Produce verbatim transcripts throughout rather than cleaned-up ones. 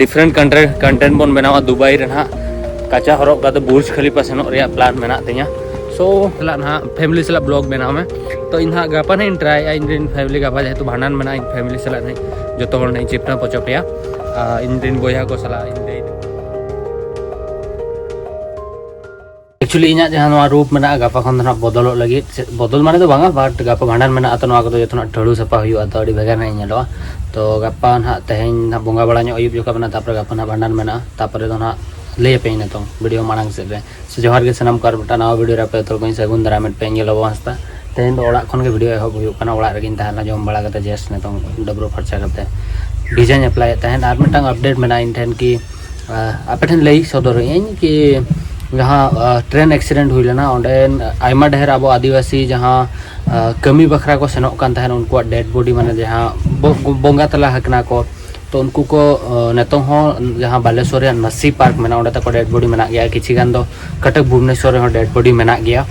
Different ᱠᱟᱱᱴᱮᱱᱴ ᱵᱚᱱ ᱵᱮᱱᱟᱣᱟ Dubai ᱨᱮ ᱱᱟᱦᱟᱜ᱾ ᱠᱟᱪᱟ ᱦᱚᱨᱚᱜ ᱠᱟᱛᱮ ᱵᱩᱨᱡᱽ ᱠᱷᱟᱞᱤᱯᱟ ᱥᱮᱱᱚᱜ ᱨᱮᱭᱟᱜ ᱯᱞᱟᱱ ᱢᱮᱱᱟᱜ ᱛᱤᱧᱟ᱾ ᱥᱳ ᱥᱟᱞᱟᱜ ᱱᱟᱦᱟᱜ ᱯᱷᱮᱢᱤᱞᱤ ᱥᱟᱞᱟᱜ ᱵᱞᱚᱜ ᱵᱮᱱᱟᱣ ᱢᱮ᱾ ᱛᱚ ᱤᱧ ᱱᱟᱦᱟᱜ ᱜᱟᱯᱟ ᱱᱟᱦᱟᱜ ᱤᱧ ᱴᱨᱟᱭᱟ, ᱤᱧ ᱨᱮᱱ ᱯᱷᱮᱢᱤᱞᱤ ᱜᱟᱯᱟ ᱡᱮᱦᱮᱛᱩ ᱵᱷᱟᱸᱰᱟᱱ ᱢᱮᱱᱟᱜᱼᱟ, ᱤᱧ ᱯᱷᱮᱢᱤᱞᱤ ᱥᱟᱞᱟᱜ ᱱᱟᱦᱟᱜ ᱡᱚᱛᱚ ᱦᱚᱲ ᱱᱟᱦᱟᱜ ᱤᱧ ᱪᱤᱯᱴᱟᱯ ᱦᱚᱪᱚ ᱯᱮᱭᱟ᱾ ᱟᱨ ᱤᱧ ᱨᱮᱱ ᱵᱚᱭᱦᱟ ᱠᱚ ᱥᱟᱞᱟᱜ ᱤᱧ ᱞᱟᱹᱭ ᱮᱠᱪᱩᱭᱮᱞᱤ ᱤᱧᱟᱹᱜ ᱡᱟᱦᱟᱸ ᱱᱚᱣᱟ ᱨᱩᱯ ᱢᱮᱱᱟᱜᱼᱟ, ᱜᱟᱯᱟ ᱠᱷᱚᱱ ᱫᱚ ᱱᱟᱦᱟᱜ ᱵᱚᱫᱚᱞᱚᱜ ᱞᱟᱹᱜᱤᱫ, ᱥᱮ ᱵᱚᱫᱚᱞ ᱢᱟᱱᱮ ᱫᱚ ᱵᱟᱝᱟ, ᱵᱟᱴ ᱜᱟᱯᱟ ᱵᱷᱟᱸᱰᱟᱱ ᱢᱮᱱᱟᱜᱼᱟ, ᱛᱚ ᱱᱚᱣᱟ ᱠᱚᱫᱚ ᱡᱚᱛᱚᱱᱟᱜ ᱴᱷᱟᱹᱲᱩ ᱥᱟᱯᱷᱟ ᱦᱩᱭᱩᱜᱼᱟ, ᱛᱚ ᱟᱹᱰᱤ ᱵᱷᱮᱜᱟᱨ ᱧᱚᱜ ᱤᱧ ᱧᱮᱞᱚᱜᱼᱟ᱾ ᱛᱚ ᱜᱟᱯᱟ ᱱᱟᱦᱟᱜ, ᱛᱮᱦᱮᱧ ᱱᱟᱦᱟᱜ ᱵᱚᱸᱜᱟ ᱵᱟᱲᱟ ᱧᱚᱜ ᱟᱹᱭᱩᱵ ᱡᱚᱠᱷᱚᱱ ᱢᱮᱱᱟᱜᱼᱟ, ᱛᱟᱨᱯᱚᱨᱮ ᱜᱟᱯᱟ ᱱᱟᱦᱟᱜ ᱵᱷᱟᱸᱰᱟᱱ ᱢᱮᱱᱟᱜᱼᱟ, ᱛᱟᱨᱯᱚᱨᱮ ᱫᱚ ᱱᱟᱦᱟᱜ ᱞᱟᱹᱭ ᱟᱯᱮᱭᱟᱹᱧ ᱱᱤᱛᱚᱝ ᱵᱷᱤᱰᱤᱭᱳ ᱢᱟᱲᱟᱝ ᱥᱮᱫ ᱨᱮ᱾ ᱥᱮ ᱡᱚᱦᱟᱨ ᱜᱮ ᱥᱟᱱᱟᱢ ᱠᱚ, ᱟᱨ ᱢᱤᱫᱴᱟᱝ ᱱᱟᱣᱟ ᱵᱷᱤᱰᱤᱭᱳ ᱨᱮ ᱟᱯᱮ ᱡᱚᱛᱚ ᱠᱚᱧ ᱥᱟᱹᱜᱩᱱ ᱫᱟᱨᱟᱢᱮᱫ ᱯᱮ, ᱤᱧ ᱜᱮ ᱞᱚᱵᱚ ᱦᱟᱸᱥᱫᱟ᱾ ᱛᱮᱦᱮᱧ ᱫᱚ ᱚᱲᱟᱜ ᱠᱷᱚᱱ ᱜᱮ ᱵᱷᱤᱰᱤᱭᱳ ᱮᱦᱚᱵ ᱦᱩᱭᱩᱜ ᱠᱟᱱᱟ, ᱚᱲᱟᱜ ᱨᱮᱜᱮᱧ ᱛᱟᱦᱮᱸ ᱞᱮᱱᱟ ᱡᱚᱢ ᱵᱟᱲᱟ ᱠᱟᱛᱮ ᱡᱟᱥᱴ ᱱᱤᱛᱚᱝ ᱰᱟᱹᱵᱽᱨᱟᱹ ᱯᱷᱟᱨᱪᱟ ᱠᱟᱛᱮ ᱵᱷᱤᱡᱟᱧ ᱮᱯᱞᱟᱭᱮᱫ ᱛᱟᱦᱮᱸᱫ᱾ ᱟᱨ ᱢᱤᱫᱴᱟᱝ ᱟᱯᱰᱮᱴ ᱢᱮᱱᱟᱜᱼᱟ ᱤᱧ ᱴᱷᱮᱱ ᱠᱤ, ᱟᱯᱮ ᱴᱷᱮᱱ ᱞᱟᱹᱭ ᱥᱚᱫᱚᱨᱟᱹᱧ ᱠᱤ ᱡᱟᱦᱟᱸ ᱴᱨᱮᱱ ᱮᱠᱥᱤᱰᱮᱱᱴ ᱦᱩᱭ ᱞᱮᱱᱟ, ᱚᱸᱰᱮ ᱟᱭᱢᱟ ᱰᱷᱮᱨ ᱟᱵᱚ ᱟᱹᱫᱤᱵᱟᱹᱥᱤ ᱡᱟᱦᱟᱸ ᱠᱟᱹᱢᱤ ᱵᱟᱠᱷᱨᱟ ᱠᱚ ᱥᱮᱱᱚᱜ ᱠᱟᱱ ᱛᱟᱦᱮᱸᱫ, ᱩᱱᱠᱩᱣᱟᱜ ᱰᱮᱰ ᱵᱚᱰᱤ, ᱢᱟᱱᱮ ᱡᱟᱦᱟᱸ ᱵᱚᱸᱜᱟ ᱛᱟᱞᱟ ᱟᱠᱟᱱᱟ ᱠᱚ, ᱛᱚ ᱩᱱᱠᱩ ᱠᱚ ᱱᱤᱛᱚᱝ ᱦᱚᱸ ᱡᱟᱦᱟᱸ ᱵᱟᱞᱮᱥᱚᱨ ᱨᱮᱭᱟᱜ ᱱᱟᱥᱤ ᱯᱟᱨᱠ ᱢᱮᱱᱟᱜᱼᱟ, ᱚᱸᱰᱮ ᱛᱟᱠᱚ ᱰᱮᱰ ᱵᱚᱰᱤ ᱢᱮᱱᱟᱜ ᱜᱮᱭᱟ᱾ ᱠᱤᱪᱷᱤ ᱜᱟᱱ ᱫᱚ ᱠᱟᱴᱟᱠ ᱵᱷᱩᱵᱽᱱᱮᱥᱚᱨ ᱨᱮᱦᱚᱸ ᱰᱮᱰ ᱵᱚᱰᱤ ᱢᱮᱱᱟᱜ ᱜᱮᱭᱟ᱾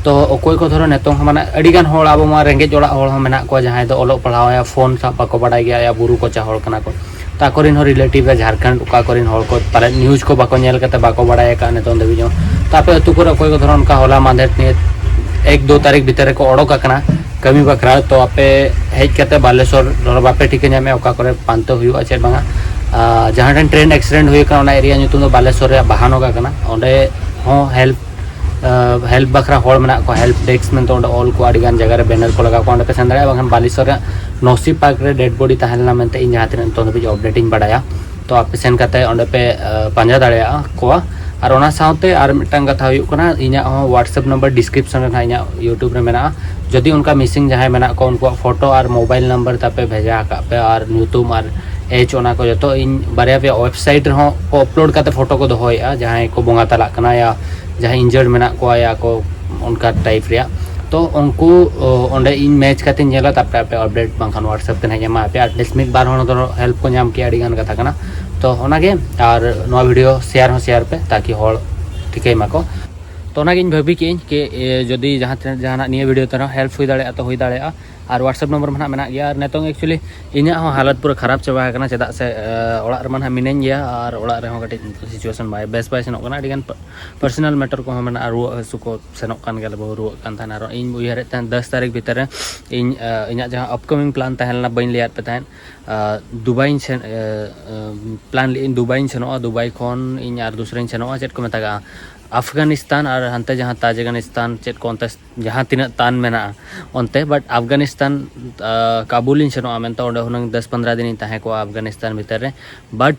ᱛᱚ ᱚᱠᱚᱭ ᱠᱚ ᱫᱷᱚᱨᱚ ᱱᱤᱛᱚᱝ ᱦᱚᱸ, ᱢᱟᱱᱮ ᱟᱹᱰᱤ ᱜᱟᱱ ᱦᱚᱲ, ᱟᱵᱚ ᱢᱟ ᱨᱮᱸᱜᱮᱡ ᱚᱲᱟᱜ ᱦᱚᱲ ᱦᱚᱸ ᱢᱮᱱᱟᱜ ᱠᱚᱣᱟ, ᱡᱟᱦᱟᱸᱭ ᱫᱚ ᱚᱞᱚᱜ ᱯᱟᱲᱦᱟᱣ ᱭᱟ, ᱯᱷᱳᱱ ᱥᱟᱵ ᱵᱟᱠᱚ ᱵᱟᱰᱟᱭ ᱜᱮᱭᱟ, ᱭᱟ ᱵᱩᱨᱩ ᱠᱚᱪᱟ ᱦᱚᱲ ᱠᱟᱱᱟ ᱠᱚ᱾ ᱛᱚ ᱟᱠᱚᱨᱮᱱ ᱦᱚᱸ ᱨᱤᱞᱮᱴᱤᱵᱷ ᱨᱮ ᱡᱷᱟᱲᱠᱷᱚᱸᱰ ᱚᱠᱟ ᱠᱚᱨᱮᱱ ᱦᱚᱲ ᱠᱚ ᱯᱟᱞᱮᱫ ᱱᱤᱭᱩᱡᱽ ᱠᱚ ᱵᱟᱠᱚ ᱧᱮᱞ ᱠᱟᱛᱮ ᱵᱟᱠᱚ ᱵᱟᱲᱟᱭ ᱟᱠᱟᱫᱼᱟ ᱱᱤᱛᱚᱝ ᱫᱷᱟᱹᱵᱤᱡ ᱦᱚᱸ᱾ ᱛᱚ ᱟᱯᱮ ᱟᱹᱛᱩ ᱠᱚᱨᱮ ᱚᱠᱚᱭ ᱠᱚ ᱫᱷᱚᱨᱚ ᱚᱱᱠᱟ ᱦᱚᱞᱟ ᱢᱟᱫᱷᱮᱨ ᱱᱤᱭᱟᱹ ᱮᱠ ᱫᱩ ᱛᱟᱹᱨᱤᱠᱷ ᱵᱷᱤᱛᱟᱹᱨ ᱨᱮᱠᱚ ᱚᱰᱚᱠ ᱟᱠᱟᱱᱟ ᱠᱟᱹᱢᱤ ᱵᱟᱠᱷᱨᱟ, ᱛᱚ ᱟᱯᱮ ᱦᱮᱡ ᱠᱟᱛᱮ ᱵᱟᱞᱮᱥᱚᱨ ᱫᱷᱚᱨᱚ ᱵᱟᱯᱮ ᱴᱷᱤᱠᱟᱹ ᱧᱟᱢᱮᱫᱼᱟ ᱚᱠᱟ ᱠᱚᱨᱮ ᱯᱟᱱᱛᱮ ᱦᱩᱭᱩᱜᱼᱟ ᱪᱮᱫ ᱵᱟᱝᱟ᱾ ᱟᱨ ᱡᱟᱦᱟᱸ ᱴᱷᱮᱱ ᱴᱨᱮᱱ ᱮᱠᱥᱤᱰᱮᱱᱴ ᱦᱩᱭ ᱟᱠᱟᱱᱟ, ᱚᱱᱟ ᱮᱨᱤᱭᱟ ᱧᱩᱛᱩᱢ ᱫᱚ ᱵᱟᱞᱮᱥᱚᱨ ᱨᱮᱭᱟᱜ ᱵᱟᱦᱟᱱᱚᱜᱟ ᱠᱟᱱᱟ᱾ ᱚᱸᱰᱮ ᱦᱚᱸ ᱦᱮᱞᱯ ᱦᱮᱞᱯ ᱵᱟᱠᱷᱨᱟ ᱦᱚᱲ ᱢᱮᱱᱟᱜ ᱠᱚᱣᱟ, ᱦᱮᱞᱯ ᱰᱮᱥᱠ ᱢᱮᱱᱛᱮ ᱚᱸᱰᱮ ᱚᱞ ᱠᱚ ᱟᱹᱰᱤ ᱜᱟᱱ ᱡᱟᱭᱜᱟ ᱨᱮ ᱵᱮᱱᱟᱨ ᱠᱚ ᱞᱟᱜᱟᱣ ᱠᱚᱣᱟ, ᱚᱸᱰᱮ ᱯᱮ ᱥᱮᱱ ᱫᱟᱲᱮᱭᱟᱜᱼᱟ᱾ ᱵᱟᱝᱠᱷᱟᱱ ᱵᱟᱞᱮᱥᱚᱨ ᱨᱮᱭᱟᱜ ᱱᱚᱥᱤ ᱯᱟᱨᱠ ᱨᱮ ᱰᱮᱰ ᱵᱚᱰᱤ ᱛᱟᱦᱮᱸ ᱞᱮᱱᱟ ᱢᱮᱱᱛᱮ ᱤᱧ ᱡᱟᱦᱟᱸ ᱛᱤᱱᱟᱹᱜ ᱱᱤᱛᱚᱝ ᱫᱷᱟᱹᱵᱤᱡ ᱟᱯᱰᱮᱴ ᱤᱧ ᱵᱟᱲᱟᱭᱟ᱾ ᱛᱚ ᱟᱯᱮ ᱥᱮᱱ ᱠᱟᱛᱮ ᱚᱸᱰᱮ ᱯᱮ, ᱟ, ᱯᱟᱸᱡᱟ ᱫᱟᱲᱮᱭᱟᱜᱼᱟ ᱠᱚᱣᱟ᱾ ᱟᱨ ᱚᱱᱟ ᱥᱟᱶᱛᱮ ᱟᱨ ᱢᱤᱫᱴᱟᱝ ᱠᱟᱛᱷᱟ ᱦᱩᱭᱩᱜ ᱠᱟᱱᱟ, ᱤᱧᱟᱹᱜ ᱦᱚᱸ WhatsApp ᱱᱟᱢᱵᱟᱨ ᱰᱤᱥᱠᱨᱤᱯᱥᱚᱱ ᱨᱮ ᱱᱟᱦᱟᱜ ᱤᱧᱟᱹᱜ YouTube ᱨᱮ ᱢᱮᱱᱟᱜᱼᱟ᱾ ᱡᱩᱫᱤ ᱚᱱᱠᱟ ᱢᱤᱥᱤᱝ ᱡᱟᱦᱟᱸᱭ ᱢᱮᱱᱟᱜ ᱠᱚᱣᱟ, ᱩᱱᱠᱩᱣᱟᱜ ᱯᱷᱳᱴᱳ ᱟᱨ ᱢᱳᱵᱟᱭᱤᱞ ᱱᱟᱢᱵᱟᱨ ᱛᱟᱯᱮ ᱵᱷᱮᱡᱟ ᱟᱠᱟᱫ ᱯᱮ, ᱟᱨ ᱧᱩᱛᱩᱢ ᱟᱨ ᱮᱡᱽ, ᱚᱱᱟ ᱠᱚ ᱡᱚᱛᱚ ᱤᱧ ᱵᱟᱨᱭᱟ ᱯᱮᱭᱟ ᱣᱮᱵᱥᱟᱭᱤᱴ ᱨᱮᱦᱚᱸ ᱠᱚ ᱟᱯᱞᱳᱰ ᱠᱟᱛᱮ ᱯᱷᱳᱴᱳ ᱠᱚ ᱫᱚᱦᱚᱭᱮᱫᱼᱟ, ᱡᱟᱦᱟᱸᱭ ᱠᱚ ᱵᱚᱸᱜᱟ ᱛᱟᱞᱟᱜ ᱠᱟᱱᱟ ᱭᱟ ᱡᱟᱦᱟᱸᱭ ᱤᱱᱡᱟᱨᱰ ᱢᱮᱱᱟᱜ ᱠᱚᱣᱟ ᱭᱟ ᱠᱚ, ᱚᱱᱠᱟ ᱴᱟᱭᱤᱯ ᱨᱮᱭᱟᱜ᱾ ᱛᱚ ᱩᱱᱠᱩ, ᱚ, ᱚᱸᱰᱮ ᱤᱧ ᱢᱮᱪ ᱠᱟᱛᱮᱧ ᱧᱮᱞᱟ, ᱛᱟᱨᱯᱚᱨᱮ ᱟᱯᱮ ᱟᱯᱰᱮᱴ ᱵᱟᱝᱠᱷᱟᱱ WhatsApp ᱛᱮ ᱱᱟᱦᱟᱜ ᱤᱧ ᱮᱢᱟ ᱟᱯᱮᱭᱟ᱾ ᱟᱴᱞᱤᱥᱴ ᱢᱤᱫ ᱵᱟᱨ ᱦᱚᱲ ᱫᱚ ᱦᱮᱞᱯ ᱠᱚ ᱧᱟᱢ ᱠᱮᱭᱟ, ᱟᱹᱰᱤ ᱜᱟᱱ ᱠᱟᱛᱷᱟ ᱠᱟᱱᱟ᱾ ᱛᱚ ᱚᱱᱟᱜᱮ, ᱟᱨ ᱱᱚᱣᱟ ᱵᱷᱤᱰᱤᱭᱳ ᱥᱮᱭᱟᱨ ᱦᱚᱸ ᱥᱮᱭᱟᱨ ᱯᱮ ᱛᱟᱠᱤ ᱦᱚᱲ ᱴᱷᱤᱠᱟᱹᱭ ᱢᱟᱠᱚ᱾ ᱛᱚ ᱚᱱᱟᱜᱮ ᱤᱧ ᱵᱷᱟᱹᱵᱤ ᱠᱮᱜᱼᱟᱹᱧ ᱠᱤ ᱡᱩᱫᱤ ᱡᱟᱦᱟᱸ ᱛᱤᱱᱟᱹᱜ ᱡᱟᱦᱟᱱᱟᱜ ᱱᱤᱭᱟᱹ ᱵᱷᱤᱰᱤᱭᱳ ᱛᱮ ᱨᱮᱦᱚᱸ ᱦᱮᱞᱯ ᱦᱩᱭ ᱫᱟᱲᱮᱭᱟᱜᱼᱟ ᱛᱚ ᱦᱩᱭ ᱫᱟᱲᱮᱭᱟᱜᱼᱟ᱾ ᱟᱨ WhatsApp ᱱᱚᱢᱵᱚᱨ ᱢᱟ ᱱᱟᱦᱟᱜ ᱢᱮᱱᱟᱜ ᱜᱮᱭᱟ᱾ ᱟᱨ ᱱᱤᱛᱚᱝ ᱮᱠᱪᱩᱭᱮᱞᱤ ᱤᱧᱟᱹᱜ ᱦᱚᱸ ᱦᱟᱞᱚᱛ ᱯᱩᱨᱟᱹ ᱠᱷᱟᱨᱟᱯ ᱪᱟᱵᱟ ᱟᱠᱟᱱᱟ, ᱪᱮᱫᱟᱜ ᱥᱮ ᱚᱲᱟᱜ ᱨᱮᱢᱟ ᱱᱟᱦᱟᱜ ᱢᱤᱱᱟᱹᱧ ᱜᱮᱭᱟ ᱟᱨ ᱚᱲᱟᱜ ᱨᱮᱦᱚᱸ ᱠᱟᱹᱴᱤᱡ ᱥᱤᱪᱩᱭᱮᱥᱚᱱ ᱵᱟᱭ ᱵᱮᱥ ᱵᱟᱭ ᱥᱮᱱᱚᱜ ᱠᱟᱱᱟ᱾ ᱟᱹᱰᱤᱜᱟᱱ ᱯᱟᱨᱥᱚᱱᱟᱞ ᱢᱮᱴᱟᱨ ᱠᱚᱦᱚᱸ ᱢᱮᱱᱟᱜᱼᱟ, ᱨᱩᱣᱟᱹᱜ ᱦᱟᱹᱥᱩ ᱠᱚ ᱥᱮᱱᱚᱜ ᱠᱟᱱ ᱜᱮᱭᱟ, ᱵᱟᱹᱦᱩ ᱨᱩᱣᱟᱹᱜ ᱠᱟᱱ ᱛᱟᱦᱮᱱᱟ᱾ ᱟᱨ ᱤᱧ ᱩᱭᱦᱟᱹᱨᱮᱫ ᱛᱟᱦᱮᱱ ᱫᱚᱥ ᱛᱟᱹᱨᱤᱠᱷ ᱵᱷᱤᱛᱤᱨ ᱨᱮ ᱤᱧ ᱤᱧᱟᱹᱜ ᱡᱟᱦᱟᱸ ᱟᱯᱠᱟᱢᱤᱝ ᱯᱞᱟᱱ ᱛᱟᱦᱮᱸ ᱞᱮᱱᱟ, ᱵᱟᱹᱧ ᱞᱟᱹᱭᱟᱫ ᱯᱮ ᱛᱟᱦᱮᱸᱫ, ᱫᱩᱵᱟᱭᱤᱧ ᱥᱮᱱ ᱯᱞᱟᱱ ᱞᱮᱫᱟᱹᱧ ᱫᱩᱵᱟᱭᱤᱧ ᱥᱮᱱᱚᱜᱼᱟ᱾ ᱫᱩᱵᱟᱭ ᱠᱷᱚᱱ ᱤᱧ ᱟᱨ ᱫᱩᱥᱨᱟᱧ ᱥᱮᱱᱚᱜᱼᱟ, ᱪᱮᱫ ᱠᱚ ᱢᱮᱛᱟᱜᱼᱟ, ᱟᱯᱷᱜᱟᱱᱤᱥᱛᱟᱱ ᱟᱨ ᱦᱟᱱᱛᱮ ᱡᱟᱦᱟᱸ ᱛᱟᱡᱤᱠᱤᱥᱛᱟᱱ ᱪᱮᱫ ᱠᱚ ᱚᱱᱛᱮ ᱡᱟᱦᱟᱸ ᱛᱤᱱᱟᱹᱜ ᱛᱟᱱ ᱢᱮᱱᱟᱜᱼᱟ ᱚᱱᱛᱮ᱾ ᱵᱟᱴ ᱟᱯᱷᱜᱟᱱᱤᱥᱛᱟᱱ ᱠᱟᱵᱩᱞᱤᱧ ᱥᱮᱱᱚᱜᱼᱟ ᱢᱮᱱᱛᱮ, ᱚᱸᱰᱮ ᱦᱩᱱᱟᱹᱝ ᱫᱚᱥ ᱯᱚᱱᱫᱽᱨᱚ ᱫᱤᱱᱤᱧ ᱛᱟᱦᱮᱸ ᱠᱚᱜᱼᱟ ᱟᱯᱷᱜᱟᱱᱤᱥᱛᱟᱱ ᱵᱷᱤᱛᱤᱨ ᱨᱮ᱾ ᱵᱟᱴ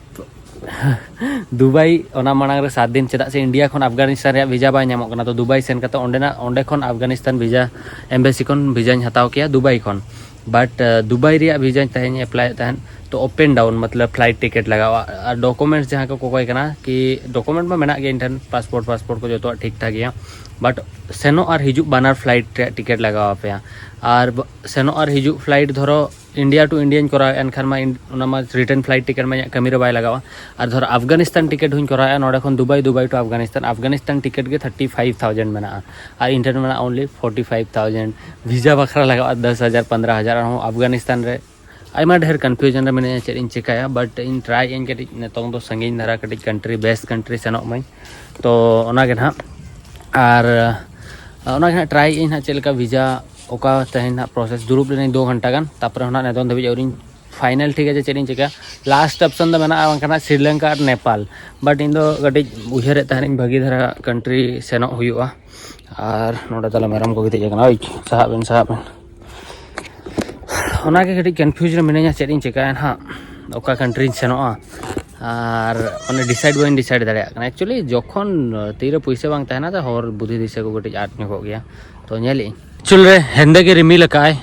ᱫᱩᱵᱟᱭ ᱚᱱᱟ ᱢᱟᱲᱟᱝ ᱨᱮ ᱥᱟᱛ ᱫᱤᱱ, ᱪᱮᱫᱟᱜ ᱥᱮ ᱤᱱᱰᱤᱭᱟ ᱠᱷᱚᱱ ᱟᱯᱷᱜᱟᱱᱤᱥᱛᱟᱱ ᱨᱮᱭᱟᱜ ᱵᱷᱤᱡᱟ ᱵᱟᱭ ᱧᱟᱢᱚᱜ ᱠᱟᱱᱟ᱾ ᱛᱚ ᱫᱩᱵᱟᱭ ᱥᱮᱱ ᱠᱟᱛᱮ ᱚᱸᱰᱮᱱᱟᱜ ᱚᱸᱰᱮ ᱠᱷᱚᱱ ᱟᱯᱷᱜᱟᱱᱤᱥᱛᱟᱱ ᱵᱷᱤᱡᱟ ᱮᱢᱵᱮᱥᱤ ᱠᱷᱚᱱ ᱵᱷᱤᱡᱟᱧ ᱦᱟᱛᱟᱣ ᱠᱮᱭᱟ ᱫᱩᱵᱟᱭ ᱠᱷᱚᱱ᱾ ᱵᱟᱴ ᱫᱩᱵᱟᱭ ᱨᱮᱭᱟᱜ ᱵᱷᱤᱡᱟ ᱛᱟᱦᱮᱸᱧ ᱮᱯᱞᱟᱭᱮᱫ ᱛᱟᱦᱮᱸᱫ, ᱛᱚ ᱟᱯ ᱮᱱᱰ ᱰᱟᱣᱩᱱ ᱢᱚᱛᱞᱚᱵ ᱯᱷᱞᱟᱭᱤᱴ ᱴᱤᱠᱤᱴ ᱞᱟᱜᱟᱜᱼᱟ᱾ ᱟᱨ ᱰᱚᱠᱩᱢᱮᱱᱴᱥ ᱡᱟᱦᱟᱸ ᱠᱚ ᱠᱚᱠᱚᱭ ᱠᱟᱱᱟ ᱠᱤ ᱰᱚᱠᱩᱢᱮᱱᱴ ᱢᱟ ᱢᱮᱱᱟᱜ ᱜᱮᱭᱟ ᱤᱧ ᱴᱷᱮᱱ, ᱯᱟᱥᱯᱳᱨᱴ ᱯᱟᱥᱯᱳᱨᱴ ᱠᱚ ᱡᱚᱛᱚᱣᱟᱜ ᱴᱷᱤᱠ ᱴᱷᱟᱠ ᱜᱮᱭᱟ᱾ ᱵᱟᱴ ᱥᱮᱱᱚᱜ ᱟᱨ ᱦᱤᱡᱩᱜ ᱵᱟᱱᱟᱨ ᱯᱷᱞᱟᱭᱤᱴ ᱨᱮᱭᱟᱜ ᱴᱤᱠᱤᱴ ᱞᱟᱜᱟᱣ ᱟᱯᱮᱭᱟ᱾ ᱟᱨ ᱵ- ᱥᱮᱱᱚᱜ ᱟᱨ ᱦᱤᱡᱩᱜ ᱯᱷᱞᱟᱭᱤᱴ ᱫᱷᱚᱨᱚ ᱤᱱᱰᱤᱭᱟ ᱴᱩ ᱤᱱᱰᱤᱭᱟᱧ ᱠᱚᱨᱟᱣᱮᱫᱼᱟ, ᱮᱱᱠᱷᱟᱱ ᱢᱟ ᱤᱱ- ᱚᱱᱟ ᱢᱟ ᱨᱤᱴᱟᱨᱱ ᱯᱷᱞᱟᱭᱤᱴ ᱴᱤᱠᱤᱴ ᱢᱟ ᱤᱧᱟᱹᱜ ᱠᱟᱹᱢᱤ ᱨᱮ ᱵᱟᱭ ᱞᱟᱜᱟᱣᱟ᱾ ᱟᱨ ᱫᱷᱚᱨᱚ ᱟᱯᱷᱜᱟᱱᱤᱥᱛᱟᱱ ᱴᱤᱠᱤᱴ ᱦᱚᱸᱧ ᱠᱚᱨᱟᱣᱮᱫᱼᱟ ᱱᱚᱰᱮ ᱠᱷᱚᱱ Dubai, Dubai two Afghanistan. Afghanistan ticket ᱜᱮ ᱛᱷᱟᱨᱴᱤ ᱯᱷᱟᱭᱤᱵᱷ ᱛᱷᱟᱣᱡᱮᱱᱰ ᱢᱮᱱᱟᱜᱼᱟ ᱟᱨ ᱤᱧ ᱴᱷᱮᱱ ᱢᱮᱱᱟᱜᱼᱟ ᱚᱱᱞᱤ ᱯᱷᱳᱨᱴᱤ ᱯᱷᱟᱭᱤᱵᱷ ᱛᱷᱟᱣᱡᱮᱱᱰ᱾ ᱵᱷᱤᱡᱟ ᱵᱟᱠᱷᱨᱟ ᱞᱟᱜᱟᱜᱼᱟ ᱫᱚᱥ ᱦᱟᱡᱟᱨ ᱯᱚᱱᱫᱽᱨᱚ ᱦᱟᱡᱟᱨ᱾ ᱟᱨᱦᱚᱸ ᱟᱯᱷᱜᱟᱱᱤᱥᱛᱟᱱ ᱨᱮ ᱟᱭᱢᱟ ᱰᱷᱮᱨ ᱠᱚᱱᱯᱷᱤᱭᱩᱡᱚᱱ ᱨᱮ ᱢᱤᱱᱟᱹᱧᱟ, ᱪᱮᱫ ᱤᱧ ᱪᱮᱠᱟᱭᱟ᱾ ᱵᱟᱴ ᱤᱧ ᱴᱨᱟᱭ ᱟᱹᱧ ᱠᱟᱹᱴᱤᱡ ᱱᱤᱛᱚᱝ ᱫᱚ ᱥᱟᱺᱜᱤᱧ ᱫᱷᱟᱨᱟ ᱠᱟᱹᱴᱤᱡ ᱠᱟᱱᱴᱨᱤ, ᱵᱮᱥ ᱠᱟᱱᱴᱨᱤ ᱥᱮᱱᱚᱜ ᱢᱟᱹᱧ᱾ ᱛᱚ ᱚᱱᱟᱜᱮ ᱱᱟᱦᱟᱜ᱾ ᱟᱨ ᱚᱱᱟᱜᱮ ᱱᱟᱦᱟᱜ ᱴᱨᱟᱭ ᱟᱹᱧ ᱱᱟᱦᱟᱜ ᱪᱮᱫ ᱞᱮᱠᱟ ᱵᱷᱤᱡᱟ, ᱚᱠᱟ ᱛᱮᱦᱮᱧ ᱱᱟᱦᱟᱜ ᱯᱨᱚᱥᱮᱥ᱾ ᱫᱩᱲᱩᱵ ᱞᱮᱱᱟᱹᱧ ᱫᱩ ᱜᱷᱚᱱᱴᱟ ᱜᱟᱱ, ᱛᱟᱨᱯᱚᱨᱮ ᱦᱚᱸ ᱱᱟᱦᱟᱜ ᱱᱤᱛᱚᱝ ᱫᱷᱟᱹᱵᱤᱡ ᱟᱹᱣᱨᱤᱧ ᱯᱷᱟᱭᱱᱟᱞ ᱴᱷᱤᱠᱟ ᱡᱮ ᱪᱮᱫ ᱤᱧ ᱪᱮᱠᱟ᱾ ᱞᱟᱥᱴ ᱚᱯᱥᱚᱱ ᱫᱚ ᱢᱮᱱᱟᱜᱼᱟ ᱵᱟᱝᱠᱷᱟᱱ ᱥᱨᱤᱞᱚᱝᱠᱟ ᱟᱨ ᱱᱮᱯᱟᱞ᱾ ᱵᱟᱴ ᱤᱧ ᱫᱚ ᱠᱟᱹᱴᱤᱡ ᱩᱭᱦᱟᱹᱨᱮᱫ ᱛᱟᱦᱮᱱᱤᱧ ᱵᱷᱟᱹᱜᱤ ᱫᱷᱟᱨᱟ ᱠᱟᱱᱴᱨᱤ ᱥᱮᱱᱚᱜ ᱦᱩᱭᱩᱜᱼᱟ᱾ ᱟᱨ ᱱᱚᱰᱮ ᱛᱟᱞᱮ ᱢᱮᱨᱚᱢ ᱠᱚ ᱜᱤᱛᱤᱡ ᱟᱠᱟᱱᱟ, ᱳᱭ ᱥᱟᱦᱟᱜ ᱵᱮᱱ, ᱥᱟᱦᱟᱜ ᱵᱮᱱ᱾ ᱚᱱᱟᱜᱮ ᱠᱟᱹᱴᱤᱡ ᱠᱚᱱᱯᱷᱤᱭᱩᱡᱽ ᱨᱮ ᱢᱤᱱᱟᱹᱧᱟ, ᱪᱮᱫ ᱤᱧ ᱪᱮᱠᱟᱭᱟ ᱱᱟᱦᱟᱜ, ᱚᱠᱟ ᱠᱟᱱᱴᱨᱤᱧ ᱥᱮᱱᱚᱜᱼᱟ᱾ ᱟᱨ ᱢᱟᱱᱮ ᱰᱤᱥᱟᱭᱤᱰ ᱵᱟᱹᱧ ᱰᱤᱥᱟᱭᱤᱰ ᱫᱟᱲᱮᱭᱟᱜ ᱠᱟᱱᱟ᱾ ᱮᱠᱪᱩᱭᱮᱞᱤ ᱡᱚᱠᱷᱚᱱ ᱛᱤᱨᱮ ᱯᱩᱭᱥᱟᱹ ᱵᱟᱝ ᱛᱟᱦᱮᱱᱟ ᱛᱚ ᱦᱚᱨ ᱵᱩᱫᱷᱤ ᱫᱤᱥᱟᱹ ᱠᱚ ᱠᱟᱹᱴᱤᱡ ᱟᱫ ᱧᱚᱜᱚᱜ ᱜᱮᱭᱟ᱾ ᱛᱚ ᱧᱮᱞᱮᱫ ᱟᱹᱧ ᱮᱠᱪᱩᱭᱮᱞ ᱨᱮ ᱦᱮᱸᱫᱮ ᱜᱮ ᱨᱤᱢᱤᱞ ᱟᱠᱟᱫᱼᱟᱭ᱾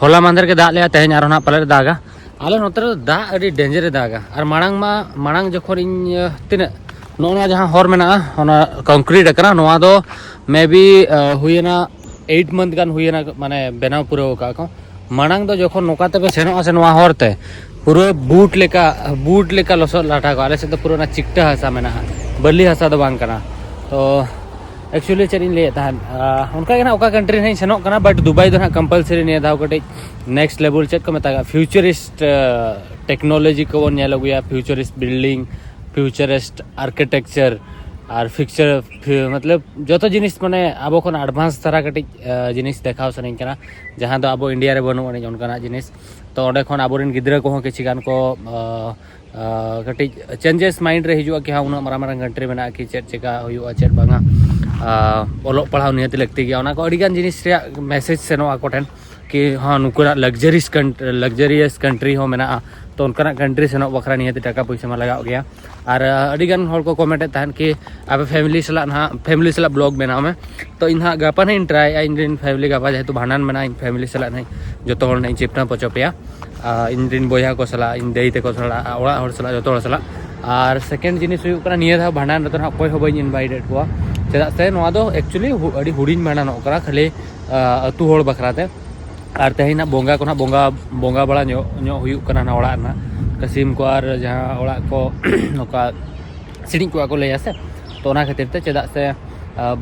ᱦᱚᱞᱟ ᱢᱟᱦᱫᱮᱨ ᱜᱮ ᱫᱟᱜ ᱞᱮᱜᱼᱟ, ᱛᱮᱦᱮᱧ ᱟᱨᱦᱚᱸ ᱱᱟᱦᱟᱜ ᱯᱟᱞᱮᱫ ᱫᱟᱜᱟ᱾ ᱟᱞᱮ ᱱᱚᱛᱮ ᱨᱮ ᱫᱟᱜ ᱟᱹᱰᱤ ᱰᱮᱧᱡᱟᱨᱮ ᱫᱟᱜᱟ᱾ ᱟᱨ ᱢᱟᱲᱟᱝ ᱢᱟ, ᱢᱟᱲᱟᱝ ᱡᱚᱠᱷᱚᱱ ᱤᱧ ᱛᱤᱱᱟᱹᱜ ᱱᱚᱜᱼᱚ ᱱᱚᱣᱟ ᱡᱟᱦᱟᱸ ᱦᱚᱨ ᱢᱮᱱᱟᱜᱼᱟ ᱚᱱᱟ ᱠᱚᱝᱠᱨᱤᱴ ᱟᱠᱟᱱᱟ, ᱱᱚᱣᱟ ᱫᱚ ᱢᱮ ᱵᱤ ᱦᱩᱭᱮᱱᱟ ᱮᱭᱤᱴ ᱢᱟᱱᱛᱷ ᱜᱟᱱ ᱦᱩᱭᱮᱱᱟ, ᱢᱟᱱᱮ ᱵᱮᱱᱟᱣ ᱯᱩᱨᱟᱹᱣ ᱟᱠᱟᱫ ᱠᱚ᱾ ᱢᱟᱲᱟᱝ ᱫᱚ ᱡᱚᱠᱷᱚᱱ ᱱᱚᱝᱠᱟ ᱛᱮᱯᱮ ᱥᱮᱱᱚᱜᱼᱟ ᱥᱮ ᱱᱚᱣᱟ ᱦᱚᱨ ᱛᱮ, ᱯᱩᱨᱟᱹ ᱵᱩᱴ ᱞᱮᱠᱟ, ᱵᱩᱴ ᱞᱮᱠᱟ ᱞᱚᱥᱚᱫ ᱞᱟᱴᱷᱟ ᱠᱚᱜᱼᱟ᱾ ᱟᱞᱮ ᱥᱮᱫ ᱫᱚ ᱯᱩᱨᱟᱹ ᱚᱱᱟ ᱪᱤᱠᱴᱟᱹ ᱦᱟᱥᱟ ᱢᱮᱱᱟᱜᱼᱟ, ᱵᱟᱹᱞᱤ ᱦᱟᱥᱟ ᱫᱚ ᱵᱟᱝ ᱠᱟᱱᱟ᱾ ᱛᱚ Actually ᱪᱮᱫ ᱤᱧ ᱞᱟᱹᱭᱮᱫ ᱛᱟᱦᱮᱸᱫ, ᱚᱱᱠᱟ ᱜᱮ ᱱᱟᱜ ᱚᱠᱟ ᱠᱟᱱᱴᱨᱤ ᱱᱟᱜ ᱤᱧ ᱥᱮᱱᱚᱜ ᱠᱟᱱᱟ, but ᱫᱩᱵᱟᱭ ᱫᱚ ᱱᱟᱜ ᱠᱚᱢᱯᱟᱞᱥᱟᱨᱤ ᱱᱤᱭᱟᱹ ᱫᱷᱟᱣ ᱠᱟᱹᱴᱤᱡ ᱱᱮᱠᱥᱴ ᱞᱮᱵᱮᱞ, ᱪᱮᱫ ᱠᱚ ᱢᱮᱛᱟᱜᱼᱟ, ᱯᱷᱤᱭᱩᱪᱟᱨᱤᱥᱴ ᱴᱮᱠᱱᱳᱞᱚᱡᱤ ᱠᱚᱵᱚᱱ ᱧᱮᱞ ᱟᱹᱜᱩᱭᱟ, ᱯᱷᱤᱭᱩᱪᱟᱨᱤᱥᱴ ᱵᱤᱞᱰᱤᱝ, ᱯᱷᱤᱭᱩᱪᱟᱨᱤᱥᱴ ᱟᱨᱠᱤᱴᱮᱠᱪᱟᱨ ᱟᱨ ᱯᱷᱤᱭᱩᱪᱟᱨ ᱢᱚᱛᱞᱚᱵ ᱡᱚᱛᱚ ᱡᱤᱱᱤᱥ ᱢᱟᱱᱮ ᱟᱵᱚ ᱠᱷᱚᱱ ᱮᱰᱵᱷᱟᱱᱥ ᱫᱷᱟᱨᱟ ᱠᱟᱹᱴᱤᱡ ᱡᱤᱱᱤᱥ ᱫᱮᱠᱷᱟᱣ ᱥᱟᱱᱟᱧ ᱠᱟᱱᱟ, ᱡᱟᱦᱟᱸ ᱫᱚ ᱟᱵᱚ ᱤᱱᱰᱤᱭᱟ ᱨᱮ ᱵᱟᱹᱱᱩᱜ ᱟᱹᱱᱤᱡ ᱚᱱᱠᱟᱱᱟᱜ ᱡᱤᱱᱤᱥ᱾ ᱛᱚ ᱚᱸᱰᱮ ᱠᱷᱚᱱ ᱟᱵᱚᱨᱮᱱ ᱜᱤᱫᱽᱨᱟᱹ ᱠᱚᱦᱚᱸ ᱠᱤᱪᱷᱩ ᱜᱟᱱ ᱠᱚ ᱠᱟᱹᱴᱤᱡ ᱪᱮᱧᱡᱮᱥ ᱢᱟᱭᱤᱱᱰ ᱨᱮ ᱦᱤᱡᱩᱜᱼᱟ ᱠᱤ ᱦᱟᱸ ᱩᱱᱟᱹᱜ ᱢᱟᱨᱟᱝ ᱢᱟᱨᱟᱝ ᱠᱟᱱᱴᱨᱤ ᱢᱮᱱᱟᱜᱼᱟ ᱠᱤ ᱪᱮᱫ ᱪᱮᱠᱟ ᱦᱩᱭᱩᱜᱼᱟ ᱪᱮᱫ ᱵᱟᱝᱟ᱾ ᱚᱞᱚᱜ ᱯᱟᱲᱦᱟᱣ ᱱᱤᱦᱟᱹᱛ ᱞᱟᱹᱠᱛᱤ ᱜᱮᱭᱟ, ᱚᱱᱟ ᱠᱚ ᱟᱹᱰᱤᱜᱟᱱ ᱡᱤᱱᱤᱥ ᱨᱮᱭᱟᱜ ᱢᱮᱥᱮᱡᱽ ᱥᱮᱱᱚᱜᱼᱟ ᱟᱠᱚ ᱴᱷᱮᱱ ᱠᱤ ᱦᱚᱸ ᱱᱩᱠᱩᱱᱟᱜ ᱞᱟᱠᱡᱟᱨᱤᱭᱟᱥ ᱞᱟᱠᱡᱟᱨᱤᱭᱟᱥ ᱠᱟᱱᱴᱨᱤ ᱦᱚᱸ ᱢᱮᱱᱟᱜᱼᱟ᱾ ᱛᱚ ᱚᱱᱠᱟᱱᱟᱜ ᱠᱟᱱᱴᱨᱤ ᱥᱮᱱᱚᱜ ᱵᱟᱠᱷᱨᱟ ᱱᱤᱦᱟᱹᱛ ᱴᱟᱠᱟ ᱯᱚᱭᱥᱟ ᱢᱟ ᱞᱟᱜᱟᱜ ᱜᱮᱭᱟ᱾ ᱟᱨ ᱟᱹᱰᱤᱜᱟᱱ ᱦᱚᱲ ᱠᱚ ᱠᱚᱢᱮᱱᱴ ᱮᱫ ᱛᱟᱦᱮᱸᱫ ᱠᱤ ᱟᱯᱮ ᱯᱷᱮᱢᱤᱞᱤ ᱥᱟᱞᱟᱜ ᱱᱟᱦᱟᱜ ᱯᱷᱮᱢᱤᱞᱤ ᱥᱟᱞᱟᱜ ᱵᱞᱚᱜ ᱵᱮᱱᱟᱣ ᱢᱮ᱾ ᱛᱚ ᱤᱧ ᱱᱟᱦᱟᱜ ᱜᱟᱯᱟ ᱱᱟᱦᱟᱜ ᱤᱧ ᱴᱨᱟᱭᱮᱫᱼᱟ, ᱤᱧ ᱨᱮᱱ ᱯᱷᱮᱢᱤᱞᱤ ᱜᱟᱯᱟ ᱡᱮᱦᱮᱛᱩ ᱵᱷᱟᱸᱰᱟᱱ ᱢᱮᱱᱟᱜᱼᱟ, ᱤᱧ ᱯᱷᱮᱢᱤᱞᱤ ᱥᱟᱞᱟᱜ ᱱᱟᱦᱟᱜ ᱡᱚᱛᱚ ᱦᱚᱲ ᱱᱟᱦᱟᱜ ᱤᱧ ᱪᱤᱯᱴᱟᱹ ᱯᱚᱪᱚ ᱯᱮᱭᱟ᱾ ᱤᱧ ᱨᱮᱱ ᱵᱚᱭᱦᱟ ᱠᱚ ᱥᱟᱞᱟᱜ, ᱤᱧ ᱫᱟᱹᱭ ᱛᱟᱠᱚ ᱥᱟᱞᱟᱜ, ᱚᱲᱟᱜ ᱦᱚᱲ ᱥᱟᱞᱟᱜ, ᱡᱚᱛᱚ ᱦᱚᱲ ᱥᱟᱞᱟᱜ᱾ ᱟᱨ ᱥᱮᱠᱮᱱᱰ ᱡᱤᱱᱤᱥ ᱦᱩᱭᱩᱜ ᱠᱟᱱᱟ, ᱱᱤᱭᱟᱹ ᱫᱷᱟᱣ ᱵᱷᱟᱸᱰᱟᱱ ᱨᱮᱫᱚ ᱱᱟᱦᱟᱜ ᱚᱠᱚᱭ ᱦᱚᱸ ᱵᱟᱹᱧ ᱤᱱᱵᱷᱟᱭᱤᱴ ᱮᱫ ᱠᱚᱣᱟ, ᱪᱮᱫᱟᱜ ᱥᱮ ᱱᱚᱣᱟ ᱫᱚ ᱮᱠᱪᱩᱭᱮᱞᱤ ᱟᱹᱰᱤ ᱦᱩᱰᱤᱧ ᱵᱷᱟᱸᱰᱟᱱᱚᱜ ᱠᱟᱱᱟ, ᱠᱷᱟᱹᱞᱤ ᱟᱹᱛᱩ ᱦᱚᱲ ᱵᱟᱠᱷᱨᱟ ᱛᱮ᱾ ᱟᱨ ᱛᱮᱦᱮᱧ ᱱᱟᱦᱟᱜ ᱵᱚᱸᱜᱟ ᱠᱚ ᱱᱟᱦᱟᱜ ᱵᱚᱸᱜᱟ ᱵᱚᱸᱜᱟ ᱵᱟᱲᱟ ᱧᱚᱜ ᱧᱚᱜ ᱦᱩᱭᱩᱜ ᱠᱟᱱᱟ ᱱᱟᱦᱟᱜ ᱚᱲᱟᱜ ᱨᱮᱱᱟᱜ ᱠᱟᱹᱥᱤᱢ ᱠᱚ ᱟᱨ ᱡᱟᱦᱟᱸ ᱚᱲᱟᱜ ᱠᱚ ᱱᱚᱝᱠᱟ ᱥᱤᱬᱤᱡ ᱠᱚᱣᱟᱜ ᱠᱚ ᱞᱟᱹᱭᱟ ᱥᱮ᱾ ᱛᱚ ᱚᱱᱟ ᱠᱷᱟᱹᱛᱤᱨ ᱛᱮ, ᱪᱮᱫᱟᱜ ᱥᱮ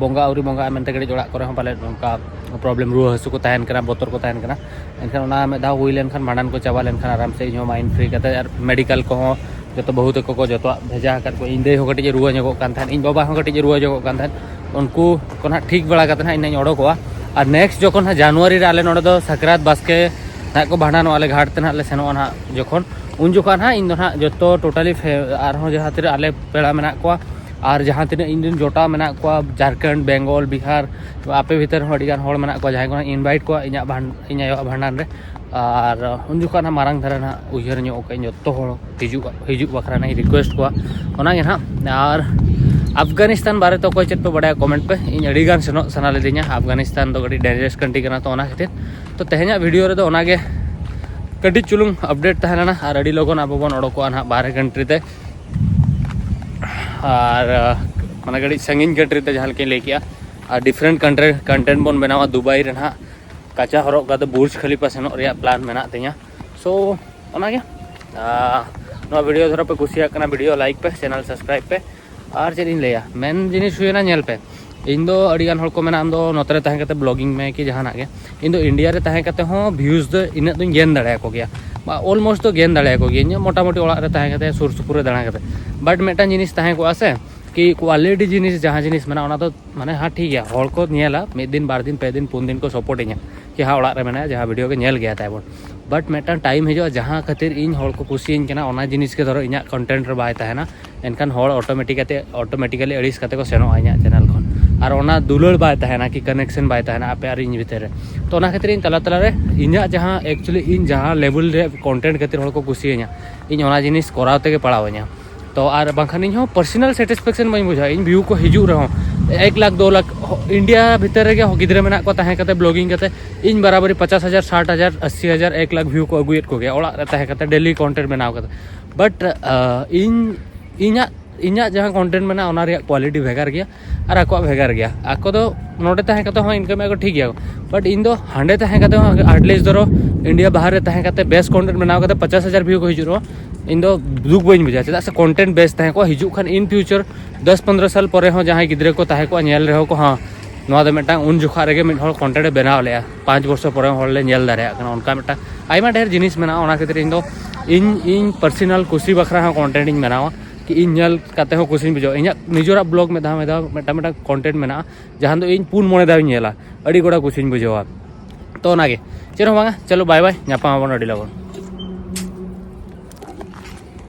ᱵᱚᱸᱜᱟ ᱟᱹᱣᱨᱤ ᱵᱚᱸᱜᱟᱜᱼᱟ ᱢᱮᱱᱛᱮ ᱠᱟᱹᱴᱤᱡ ᱚᱲᱟᱜ ᱠᱚᱨᱮ ᱦᱚᱸ ᱯᱟᱞᱮᱫ ᱱᱚᱝᱠᱟ ᱯᱨᱚᱵᱞᱮᱢ, ᱨᱩᱣᱟᱹ ᱦᱟᱹᱥᱩ ᱠᱚ ᱛᱟᱦᱮᱱ ᱠᱟᱱᱟ, ᱵᱚᱛᱚᱨ ᱠᱚ ᱛᱟᱦᱮᱱ ᱠᱟᱱᱟ᱾ ᱮᱱᱠᱷᱟᱱ ᱚᱱᱟ ᱢᱤᱫ ᱫᱷᱟᱣ ᱦᱩᱭ ᱞᱮᱱᱠᱷᱟᱱ, ᱵᱷᱟᱸᱰᱟᱱ ᱠᱚ ᱪᱟᱵᱟ ᱞᱮᱱᱠᱷᱟᱱ, ᱟᱨᱟᱢ ᱥᱮ ᱤᱧ ᱦᱚᱸ ᱢᱟᱭᱤᱱᱰ ᱯᱷᱨᱤ ᱠᱟᱛᱮ, ᱟᱨ ᱢᱮᱰᱤᱠᱮᱞ ᱠᱚᱦᱚᱸ ᱡᱚᱛᱚ ᱵᱟᱹᱦᱩ ᱛᱟᱠᱚ ᱠᱚ ᱡᱚᱛᱚᱣᱟᱜ ᱵᱷᱮᱡᱟ ᱟᱠᱟᱫ ᱠᱚᱣᱟ᱾ ᱤᱧ ᱫᱟᱹᱭ ᱦᱚᱸ ᱠᱟᱹᱴᱤᱡ ᱮ ᱨᱩᱣᱟᱹ ᱧᱚᱜᱚᱜ ᱠᱟᱱ ᱛᱟᱦᱮᱸᱫ, ᱤᱧ ᱵᱟᱵᱟ ᱦᱚᱸ ᱠᱟᱹᱴᱤᱡ ᱮ ᱨᱩᱣᱟᱹ ᱧᱚᱜᱚᱜ ᱠᱟᱱ ᱛᱟᱦᱮᱸᱫ᱾ ᱩᱱᱠᱩ ᱠᱚ ᱱᱟᱦᱟᱜ ᱴᱷᱤᱠ ᱵᱟᱲᱟ ᱠᱟᱛᱮ ᱱᱟᱦᱟᱜ ᱤᱧ ᱱᱟᱦᱟᱜ ᱤᱧ ᱚᱰᱚᱠᱚᱜᱼᱟ᱾ ᱟᱨ ᱱᱮᱠᱥᱴ ᱡᱚᱠᱷᱚᱱ ᱦᱟᱸᱜ ᱡᱟᱱᱩᱣᱟᱨᱤ ᱨᱮ ᱟᱞᱮ ᱱᱚᱰᱮ ᱫᱚ ᱥᱟᱠᱨᱟᱛ ᱵᱟᱥᱠᱮ ᱱᱟᱦᱟᱜ ᱠᱚ ᱵᱷᱟᱸᱰᱟᱱᱚᱜᱼᱟ, ᱟᱞᱮ ᱜᱷᱟᱴ ᱛᱮ ᱱᱟᱦᱟᱜ ᱞᱮ ᱥᱮᱱᱚᱜᱼᱟ ᱱᱟᱦᱟᱜ ᱡᱚᱠᱷᱚᱱ, ᱩᱱ ᱡᱚᱠᱷᱚᱱ ᱦᱟᱸᱜ ᱤᱧ ᱫᱚ ᱱᱟᱦᱟᱜ ᱡᱚᱛᱚ ᱴᱳᱴᱟᱞᱤ ᱯᱷᱮ-, ᱟᱨᱦᱚᱸ ᱡᱟᱦᱟᱸ ᱛᱤᱱᱟᱹᱜ ᱟᱞᱮ ᱯᱮᱲᱟ ᱢᱮᱱᱟᱜ ᱠᱚᱣᱟ ᱟᱨ ᱡᱟᱦᱟᱸ ᱛᱤᱱᱟᱹᱜ ᱤᱧ ᱨᱮᱱ ᱡᱚᱴᱟᱣ ᱢᱮᱱᱟᱜ ᱠᱚᱣᱟ, ᱡᱷᱟᱨᱠᱷᱚᱸᱰ, ᱵᱮᱝᱜᱚᱞ, ᱵᱤᱦᱟᱨ, ᱟᱯᱮ ᱵᱷᱤᱛᱟᱹᱨ ᱨᱮᱦᱚᱸ ᱟᱹᱰᱤ ᱜᱟᱱ ᱦᱚᱲ ᱢᱮᱱᱟᱜ ᱠᱚᱣᱟ, ᱡᱟᱦᱟᱸᱭ ᱠᱚ ᱱᱟᱦᱟᱜ ᱤᱧ ᱤᱱᱵᱷᱟᱭᱤᱴ ᱠᱚᱣᱟ ᱤᱧᱟᱹᱜ ᱵᱷᱟᱱ-, ᱤᱧ ᱟᱭᱳᱣᱟᱜ ᱵᱷᱟᱸᱰᱟᱱ ᱨᱮ᱾ ᱟᱨ ᱩᱱ ᱡᱚᱠᱷᱚᱱ ᱦᱟᱸᱜ ᱢᱟᱨᱟᱝ ᱫᱷᱟᱨᱟ ᱱᱟᱦᱟᱜ ᱩᱭᱦᱟᱹᱨ ᱧᱚᱜ ᱠᱟᱜ ᱟᱹᱧ, ᱡᱚᱛᱚ ᱦᱚᱲ ᱦᱤᱡᱩᱜ, ᱦᱤᱡᱩᱜ ᱵᱟᱠᱷᱨᱟ ᱱᱟᱦᱟᱜ ᱤᱧ ᱨᱤᱠᱩᱭᱮᱥᱴ ᱠᱚᱣᱟ, ᱚᱱᱟᱜᱮ ᱱᱟᱦᱟᱜ᱾ ᱟᱨ ᱟᱯᱷᱜᱟᱱᱤᱥᱛᱟᱱ ᱵᱟᱨᱮᱛᱮ ᱚᱠᱚᱭ ᱪᱮᱫ ᱯᱮ ᱵᱟᱲᱟᱭᱟ, ᱠᱚᱢᱮᱱᱴ ᱯᱮ᱾ ᱤᱧ ᱟᱹᱰᱤ ᱜᱟᱱ ᱥᱮᱱᱚᱜ ᱥᱟᱱᱟ ᱞᱤᱫᱤᱧᱟ, ᱟᱯᱷᱜᱟᱱᱤᱥᱛᱟᱱ ᱫᱚ ᱟᱹᱰᱤ ᱰᱮᱧᱡᱟᱨᱟᱥ ᱠᱟᱱᱴᱨᱤ ᱠᱟᱱᱟ᱾ ᱛᱚ ᱚᱱᱟ ᱠᱷᱟᱹᱛᱤᱨ, ᱛᱚ ᱛᱮᱦᱮᱧᱟᱜ ᱵᱷᱤᱰᱤᱭᱳ ᱨᱮᱫᱚ ᱚᱱᱟᱜᱮ ᱠᱟᱹᱴᱤᱡ ᱪᱩᱞᱩᱝ ᱟᱯᱰᱮᱴ ᱛᱟᱦᱮᱸ ᱞᱮᱱᱟ᱾ ᱟᱨ ᱟᱹᱰᱤ ᱞᱚᱜᱚᱱ ᱟᱵᱚ ᱵᱚᱱ ᱚᱰᱚᱠᱚᱜᱼᱟ ᱱᱟᱦᱟᱜ ᱵᱟᱦᱨᱮ ᱠᱟᱱᱴᱨᱤ ᱛᱮ, ᱟᱨ ᱟᱸ, ᱢᱟᱱᱮ ᱠᱟᱹᱴᱤᱡ ᱥᱟᱺᱜᱤᱧ ᱠᱟᱱᱴᱨᱤ ᱛᱮ, ᱡᱟᱦᱟᱸ ᱞᱮᱠᱟᱧ ᱞᱟᱹᱭ ᱠᱮᱜᱼᱟ᱾ ᱟᱨ ᱰᱤᱯᱷᱟᱨᱮᱱᱴ ᱠᱟᱱᱴᱨᱤ ᱠᱚᱱᱴᱮᱱᱴ ᱵᱚᱱ ᱵᱮᱱᱟᱣᱟ ᱫᱩᱵᱟᱭ ᱨᱮ ᱱᱟᱦᱟᱜ, ᱠᱟᱪᱟ ᱦᱚᱨᱚᱜ ᱠᱟᱛᱮ ᱵᱩᱨᱡᱽ ᱠᱷᱟᱞᱤᱯᱟ ᱥᱮᱱᱚᱜ ᱨᱮᱭᱟᱜ ᱯᱞᱟᱱ ᱢᱮᱱᱟᱜ ᱛᱤᱧᱟᱹ᱾ ᱥᱳ ᱚᱱᱟᱜᱮ, ᱟᱸ, ᱱᱚᱣᱟ ᱵᱷᱤᱰᱤᱭᱳ ᱫᱷᱚᱨᱚ ᱯᱮ ᱠᱩᱥᱤᱭᱟᱜ ᱠᱟᱱᱟ, ᱵᱷᱤᱰᱤᱭᱳ ᱞᱟᱭᱤᱠ ᱯᱮ, ᱪᱮᱱᱮᱞ ᱥᱟᱵᱥᱠᱨᱟᱭᱤᱵ ᱯᱮ᱾ ᱟᱨ ᱪᱮᱫ ᱤᱧ ᱞᱟᱹᱭᱟ, ᱢᱮᱱ ᱡᱤᱱᱤᱥ ᱦᱩᱭᱱᱟ, ᱧᱮᱞ ᱯᱮ, ᱤᱧ ᱫᱚ ᱟᱹᱰᱤ ᱜᱟᱱ ᱦᱚᱲ ᱠᱚ ᱢᱮᱱᱟ, "ᱟᱢ ᱫᱚ ᱱᱚᱛᱮ ᱨᱮ ᱛᱟᱦᱮᱸ ᱠᱟᱛᱮ blogging ᱢᱮ ᱠᱤ ᱡᱟᱦᱟᱱᱟᱜ ᱜᱮ᱾" ᱤᱧ ᱫᱚ ᱤᱱᱰᱤᱭᱟ ᱨᱮ ᱛᱟᱦᱮᱸ ᱠᱟᱛᱮ ᱦᱚᱸ views ᱫᱚ ᱤᱱᱟᱹᱜ ᱫᱚᱧ gain ᱫᱟᱲᱮᱭᱟᱠᱚ ᱜᱮᱭᱟ, ᱵᱟ almost ᱫᱚ gain ᱫᱟᱲᱮᱭᱟᱠᱚ ᱜᱮᱭᱟᱹᱧ᱾ ᱢᱚᱴᱟᱢᱩᱴᱤ ᱚᱲᱟᱜ ᱨᱮ ᱛᱟᱦᱮᱸ ᱠᱟᱛᱮ, ᱥᱩᱨ ᱥᱩᱯᱩᱨ ᱨᱮ ᱫᱟᱬᱟ ᱠᱟᱛᱮ, but ᱢᱤᱫᱴᱟᱝ ᱡᱤᱱᱤᱥ ᱛᱟᱦᱮᱸ ᱠᱚᱜᱼᱟ ᱥᱮ, ᱠᱤ quality ᱡᱤᱱᱤᱥ, ᱡᱟᱦᱟᱸ ᱡᱤᱱᱤᱥ ᱢᱮᱱᱟᱜᱼᱟ, ᱚᱱᱟ ᱫᱚ ᱢᱟᱱᱮ, ᱦᱮᱸ, ᱴᱷᱤᱠ ᱜᱮᱭᱟ, ᱦᱚᱲ ᱠᱚ ᱧᱮᱞᱟ, ᱢᱤᱫ ᱫᱤᱱ, ᱵᱟᱨ ᱫᱤᱱ, ᱯᱮ ᱫᱤᱱ, ᱯᱩᱱ ᱫᱤᱱ ᱠᱚ support ᱤᱧᱟ, ᱠᱤ ᱦᱮᱸ, ᱚᱲᱟᱜ ᱨᱮ ᱢᱮᱱᱟᱭᱟ, ᱡᱟᱦᱟᱸ video ᱜᱮ ᱧᱮᱞ ᱜᱮᱭᱟ ᱛᱟᱭᱵᱚᱱ᱾ But ᱢᱤᱫᱴᱟᱝ time ᱦᱤᱡᱩᱜᱼᱟ, ᱡᱟᱦᱟᱸ ᱠᱷᱟᱹᱛᱤᱨ ᱤᱧ ᱦᱚᱲ ᱠᱚ ᱠᱩᱥᱤᱭᱟᱹᱧ ᱠᱟᱱᱟ, ᱚᱱᱟ ᱡᱤᱱᱤᱥ ᱜᱮ ᱫᱷᱚᱨᱚ ᱤᱧᱟᱹᱜ content ᱨᱮ ᱵᱟᱭ ᱛᱟᱦᱮᱱᱟ, ᱮᱱᱠᱷᱟᱱ ᱦᱚᱲ automatic ᱠᱟᱛᱮ, automatically ᱟᱹᱲᱤᱥ ᱠᱟᱛᱮ ᱠᱚ ᱥᱮᱱᱚᱜᱼᱟ ᱤᱧᱟᱹᱜ channel ᱠᱷᱚᱱ᱾ ᱟᱨ ᱚᱱᱟ ᱫᱩᱞᱟᱹᱲ ᱵᱟᱭ ᱛᱟᱦᱮᱱᱟ, ᱠᱤ connection ᱵᱟᱭ ᱛᱟᱦᱮᱱᱟ ᱟᱯᱮ ᱟᱨ ᱤᱧ ᱵᱷᱤᱛᱤᱨ ᱨᱮ᱾ ᱛᱚ, ᱚᱱᱟ ᱠᱷᱟᱹᱛᱤᱨ ᱤᱧ ᱛᱟᱞᱟ ᱛᱟᱞᱟ ᱨᱮ ᱤᱧᱟᱹᱜ ᱡᱟᱦᱟᱸ, actually ᱤᱧ ᱡᱟᱦᱟᱸ level ᱨᱮ content ᱠᱷᱟᱹᱛᱤᱨ ᱦᱚᱲ ᱠᱚ ᱠᱩᱥᱤᱭᱟᱹᱧᱟ, ᱤᱧ ᱚᱱᱟ ᱡᱤᱱᱤᱥ ᱠᱚᱨᱟᱣ ᱛᱮᱜᱮ ᱯᱟᱲᱟᱣ ᱤᱧᱟ᱾ ᱛᱚ, ᱟᱨ ᱵᱟᱝᱠᱷᱟᱱ ᱤᱧ ᱦᱚᱸ personal satisfaction ᱵᱟᱹᱧ ᱵᱩᱡᱷᱟᱹᱣᱟ᱾ ᱤᱧ view ᱠᱚ ᱦᱤᱡᱩᱜ ᱨᱮᱦᱚᱸ, ᱮᱠ ᱞᱟᱠᱷ, ᱫᱩ ᱞᱟᱠᱷ, ᱦᱚ-, ᱤᱱᱰᱤᱭᱟ ᱵᱷᱤᱛᱤᱨ ᱨᱮᱜᱮ ᱦᱚ-, ᱜᱤᱫᱽᱨᱟᱹ ᱢᱮᱱᱟᱜ ᱠᱚᱣᱟ ᱛᱟᱦᱮᱸ ᱠᱟᱛᱮ, blogging ᱠᱟᱛᱮ, ᱤᱧ ᱵᱟᱨᱟᱵᱟᱨᱤ ᱯᱚᱪᱟᱥ ᱦᱟᱡᱟᱨ, ᱥᱟᱴ ᱦᱟᱡᱟᱨ, ᱟᱥᱤ ᱦᱟᱡᱟᱨ, ᱮᱠ ᱞᱟᱠᱷ view ᱠᱚ ᱟᱹᱜᱩᱭᱮᱫ ᱠᱚᱜᱮᱭᱟ ᱚᱲᱟᱜ ᱨᱮ ᱛᱟᱦᱮᱸ ᱠᱟᱛᱮ, daily content ᱵᱮᱱᱟᱣ ᱠᱟᱛᱮ᱾ But, ᱟᱸ, ᱤᱧ, ᱤᱧᱟᱹᱜ, ᱤᱧᱟᱹᱜ ᱡᱟᱦᱟᱸ content ᱢᱮᱱᱟᱜᱼᱟ, ᱚᱱᱟ ᱨᱮᱭᱟᱜ quality ᱵᱷᱮᱜᱟᱨ ᱜᱮᱭᱟ ᱟᱨ ᱟᱠᱚᱣᱟᱜ ᱵᱷᱮᱜᱟᱨ ᱜᱮᱭᱟ᱾ ᱟᱠᱚ ᱫᱚ ᱱᱚᱰᱮ ᱛᱟᱦᱮᱸ ᱠᱟᱛᱮ ᱦᱚᱸ income ᱮᱫ ᱠᱚ, ᱴᱷᱤᱠ ᱜᱮᱭᱟ, but ᱤᱧ ᱫᱚ ᱦᱟᱸᱰᱮ ᱛᱟᱦᱮᱸ ᱠᱟᱛᱮ ᱦᱚᱸ, at least ᱫᱷᱚᱨᱚ, ᱤᱱᱰᱤᱭᱟ ᱵᱟᱦᱟᱨ ᱨᱮ ᱛᱟᱦᱮᱸ ᱠᱟᱛᱮ ᱵᱮᱥ content ᱵᱮᱱᱟᱣ ᱠᱟᱛᱮ ᱯᱚᱪᱟᱥ ᱦᱟᱡᱟᱨ view ᱠᱚ ᱦᱤᱡᱩᱜ ᱨᱮᱦᱚᱸ, ᱤᱧ ᱫᱚ ᱫᱩᱠ ᱵᱟᱹᱧ ᱵᱩᱡᱟ, ᱪᱮᱫᱟᱜ ᱥᱮ content ᱵᱮᱥ ᱛᱟᱦᱮᱸ ᱠᱚᱜᱼᱟ᱾ ᱦᱤᱡᱩᱜ ᱠᱷᱟᱱ in future ᱫᱚᱥ ᱯᱚᱱᱨᱚ ᱥᱟᱞ ᱯᱚᱨᱮ ᱦᱚᱸ ᱡᱟᱦᱟᱸᱭ ᱜᱤᱫᱽᱨᱟᱹ ᱠᱚ ᱛᱟᱦᱮᱸ ᱠᱚᱜᱼᱟ, ᱧᱮᱞ ᱨᱮᱦᱚᱸ ᱠᱚ, ᱦᱮᱸ, ᱱᱚᱣᱟ ᱫᱚ ᱢᱤᱫᱴᱟᱝ ᱩᱱ ᱡᱚᱠᱷᱟᱜ ᱨᱮᱜᱮ ᱢᱤᱫ ᱦᱚᱲ content ᱮ ᱵᱮᱱᱟᱣ ᱞᱮᱜᱼᱟ, ᱯᱟᱸᱪ ᱵᱚᱪᱷᱚᱨ ᱯᱚᱨᱮ ᱦᱚᱸ ᱦᱚᱲ ᱞᱮ ᱧᱮᱞ ᱫᱟᱲᱮᱭᱟᱜ ᱠᱟᱱᱟ, ᱚᱱᱠᱟ ᱢᱤᱫᱴᱟᱝ ᱟᱭᱢᱟ ᱰᱷᱮᱨ ᱡᱤᱱᱤᱥ ᱢᱮᱱᱟᱜᱼᱟ᱾ ᱚᱱᱟ ᱠᱷᱟᱹᱛᱤᱨ ᱤᱧ ᱫᱚ, ᱤᱧ, ᱤᱧ personal ᱠᱩᱥᱤ ᱵᱟᱠᱷᱨᱟ ᱦᱚᱸ content ᱤᱧ ᱵᱮᱱᱟᱣᱟ, ᱠᱤ ᱤᱧ ᱧᱮᱞ ᱠᱟᱛᱮ ᱦᱚᱸ ᱠᱩᱥᱤᱧ ᱵᱩᱡᱷᱟᱹᱣᱟ᱾ ᱤᱧᱟᱹᱜ ᱱᱤᱡᱮᱨᱟᱜ blog ᱢᱤᱫ ᱫᱷᱟᱣ, ᱢᱤᱫ ᱫᱷᱟᱣ ᱢᱤᱫᱴᱟᱝ, ᱢᱤᱫᱴᱟᱝ content ᱢᱮᱱᱟᱜᱼᱟ, ᱡᱟᱦᱟᱸ ᱫᱚ ᱤᱧ ᱯᱩᱱ ᱢᱚᱬᱮ ᱫᱷᱟᱣ ᱤᱧ ᱧᱮᱞᱟ, ᱟᱹᱰᱤ ᱜᱚᱴᱟ ᱠᱩᱥᱤᱧ ᱵᱩᱡᱷᱟᱹᱣᱟ᱾ ᱛᱚ, ᱚᱱᱟᱜᱮ, ᱪᱮᱫ ᱦᱚᱸ ᱵᱟᱝᱟ, ᱪᱚᱞᱚ, bye bye, ᱧᱟᱯᱟᱢ ᱟᱵᱚᱱ ᱟᱹᱰᱤ ᱞᱚᱜᱚᱱ᱾